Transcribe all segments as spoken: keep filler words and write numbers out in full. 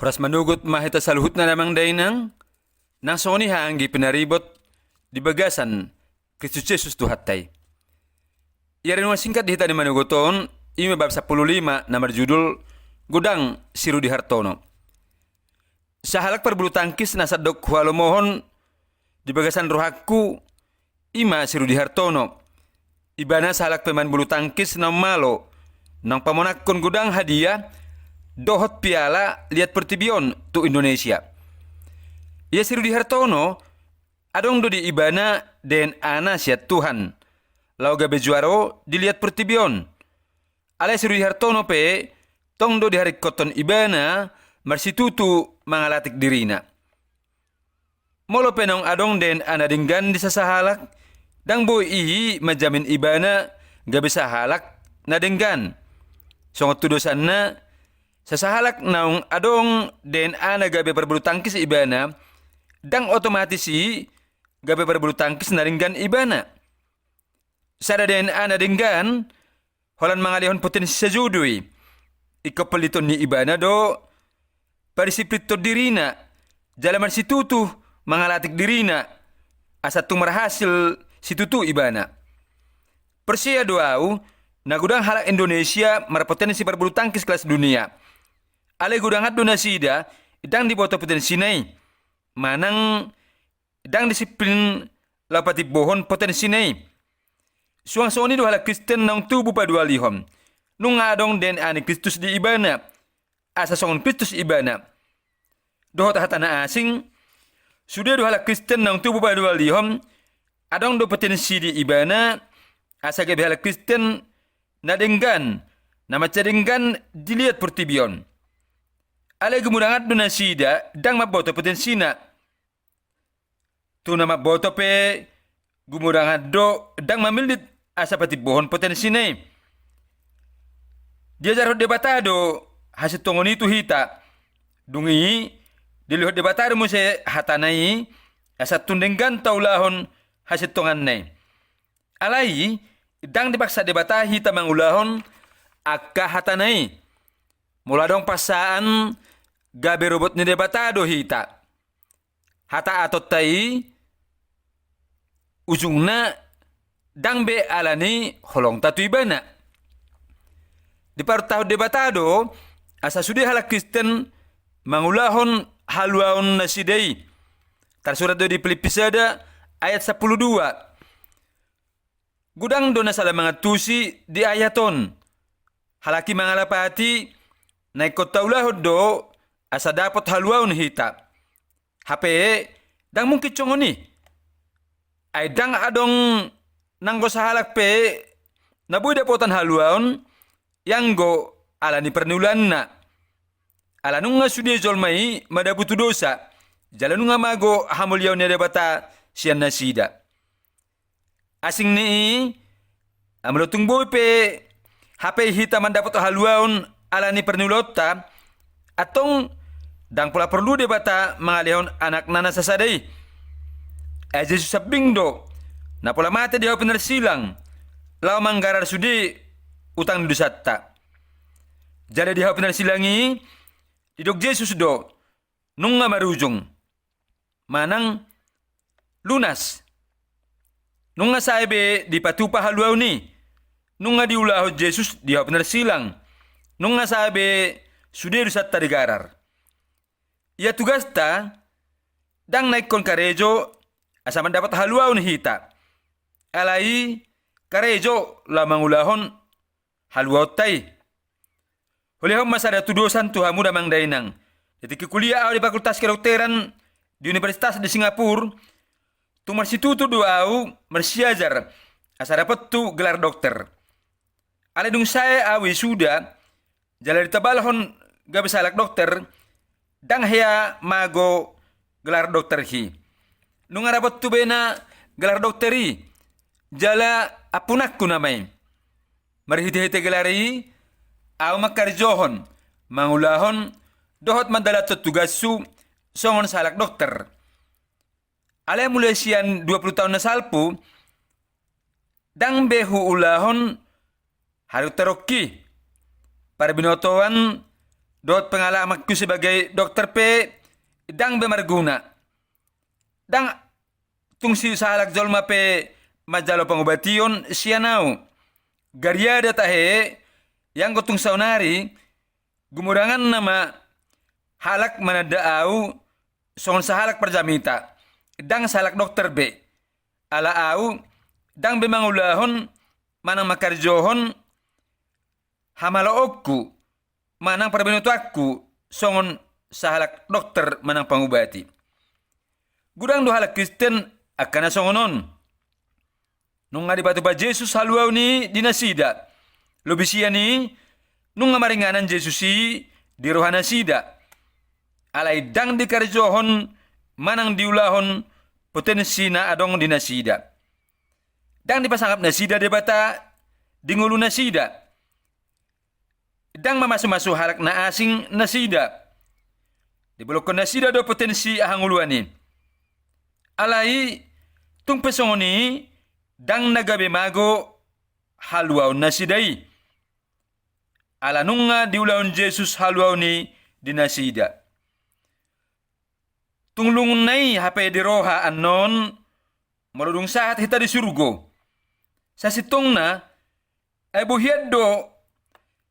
Horas manogot ma hita saluhutna damang dainang, nang songon i haha anggi pinaribot di bagasan Kristus Jesus Tuhanta i. Ia renungan singkat di hita na manogot on, i ma bab sampulu lima na marjudul Godang si Rudi Hartono. Sahalak parbulu tangkis na sandok huhalomohon di bagasan rohangku, i ma si Rudi Hartono. Ibana sahalak pemain bulu tangkis naung malo, naung pamonanghon godang hadiah dohot piala liat portibi on tu Indonesia. Ia si Rudi Hartono, adong do di ibana D N A na sian Tuhan, laho gabe juara di liat portibi on. Alai si Rudi Hartono pe, tong do diharingkothon ibana marsitutu mangalatik dirina. Molo pe naung adong D N A na denggan di sasahalak, ndang boi i manjamin ibana gabe sahalak na denggan. Songon tudosanna, sasahalak naung adong D N A na gabe parbulu tangkis ibana, ndang otomatis i gabe parbulu tangkis na denggan ibana. Sada D N A na denggan, holan mangalehon potensi sajo do i. Ingkon pelliton ni ibana do, parsiplinton dirina, jala marsitutu mangalatik dirina, asa tung marhasil situtu ibana. Porsea do au, na godang halak Indonesia marpotensi parbulu tangkis kelas dunia. Alai godangan do nasida, ndang diboto potensina i. Manang ndang disiplin laho patimbohon potensina i. Suang songon i do halak Kristen naung tubu paduahalihon. Nunga adong D N A ni Kristus di ibana, asa songon Kristus ibana. Dohot hata na asing, sude do halak Kristen naung tubu paduahalihon, adong do potensi di ibana, asa gabe halak Kristen na denggan, na mansai denggan di liat portibi on. Alai gumudangan do nasida, ndang mamboto potensina. Tu na mamboto pe, gumudangan do ndang mamillit asa patimbohon potensina i. Diajarhon Debata do hasintongon i tu hita. Dung i, dilehon Debata do muse hatana i, asa tung denggan taulahon hasintonganna i. Alai, ndang dipaksa Debata hita mangulahon angka hatana i. Molo adong paksaan, gabe robot ni Debata do hita. Hata atonta i, ujungna ndang be ala ni holongta tu ibana. Diparuntahon Debata do, asa sude halak Kristen mangulahon haluaon nasida i. Tarsurat do di Pilippi sada ayat sampulu dua. Godang do na sala mangantusi di ayat on. Halak i mangalapati, na ingkon taulahon do, asa dapot haluaon hita. Hape, ndang mungkin songon i. Ai ndang adong nanggo sahalak pe, na boi dapotan haluaon, ianggo ala ni parniulaanna. Ala nunga sude jolma i madabu tu dosa, jala nunga mago hamauliaon ni Debata sian nasida. Asing ni i, molo tung boi pe hape hita mandapot haluaon ala ni parniulaonta, antong ndang pola porlu Debata mangalehon anakna na sasada i. Ai Jesus sambing do, na pola mate di hau pinarsilang, laho manggarar sude utang ni dosanta. Jala di hau pinarsilang i, didok Jesus do, nunga marujung. Manang lunas. Nunga sae be dipatupa haluaon i. Nunga diulahon Jesus di hau pinarsilang. Nunga sae be sude dosanta digarar. Ia tugasta, ndang na ingkon karejo, asa mandapot haluaon hita. Alai, karejo laho mangulahon haluaonta i. Hulehon ma sada tudosan tu hamu damang dainang. Di tingki kuliah au di Fakultas Kedokteran di Universitas di Singapura, tung marsitutu do au marsiajar, asa dapothu gelar dokter. Alai dung sae au wisuda, jala ditabalhon gabe sahalak dokter, ndang hea mago gelar dokter i. Nunga dapothu be na gelar dokter i, jala ampunanku nama i. Marhitehite gelar i, au mangkarejohon, mangulahon, dohot mandalanhon tugashu, songon sahalak dokter. Alai mulai sian dua pulu taon na salpu, ndang be huulahon hadokteronki, parbinotoan, dohot pengalamanku sebagai dokter pe ndang be marguna. Ndang tung si sahalak jolma pe manjalo pangubation sian au. Gariada tahe, ianggo tung saonari, gumuranganna ma halak mananda au songon sahalak parjamita, ndang sahalak dokter be. Ala au ndang be mangulahon manang mangkarjohon hamaloonku manang parbinotoanku songon sahalak dokter manang pangubati. Godang do halak Kristen angka na songon on. Nunga dipatupa Jesus haluaon i di nasida. Lobi sian i, nunga maringanan Jesus i di rohanasida. Alai ndang dikarjohon manang diulahon potensi na adong di nasida. Ndang dipasangap nasida Debata di ngolunasida. Ndang mamasumasu halak na asing nasida. Dibolongkon nasida do potensi hangoluan i. Alai tung pe songon i, ndang na gabe mago haluaon nasida i. Ala nunga diulahon Jesus haluaon i di nasida. Tung lungunna i hape di roha annon, molo dung sahat hita di surgo. Sasintongna, ai boi hian do,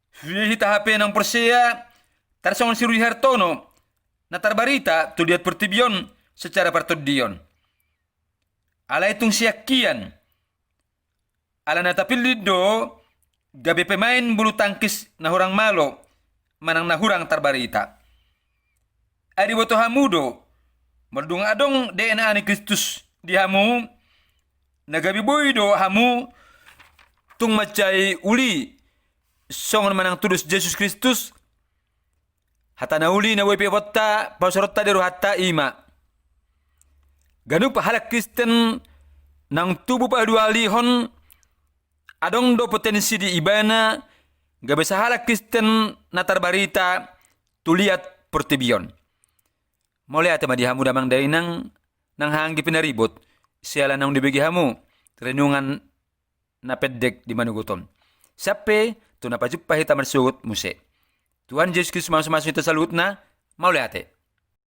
sude hita hape naung porsea, tarsongon si Rudi Hartono, na tarbarita tu liat portibi on secara partondion. Alai tung sian hian, ala na tapillit do gabe pemain bulu tangkis na hurang malo manang na hurang tarbarita. Ai diboto hamu do, molo dung adong D N A ni Kristus di hamu, na gabe boi do hamu tung mansai uli songon manang tudos Jesus Kristus. Hata na uli na boi pe iboto pasoronta di rohanta i ma, ganup halak Kristen naung tubu paduahalihon, adong do potensi di ibana gabe sahalak Kristen na tarbarita tu liat portibi on. Mauliate ma di hamu damang dainang nang haha anggi pinaribot, siala naung dibege hamu renungan na pendek di manogot on. Sampe tu na pajumpang hita marsogot muse. Tuhan Jesus Kristus mamasu-masu hita saluhutna. Mauliate.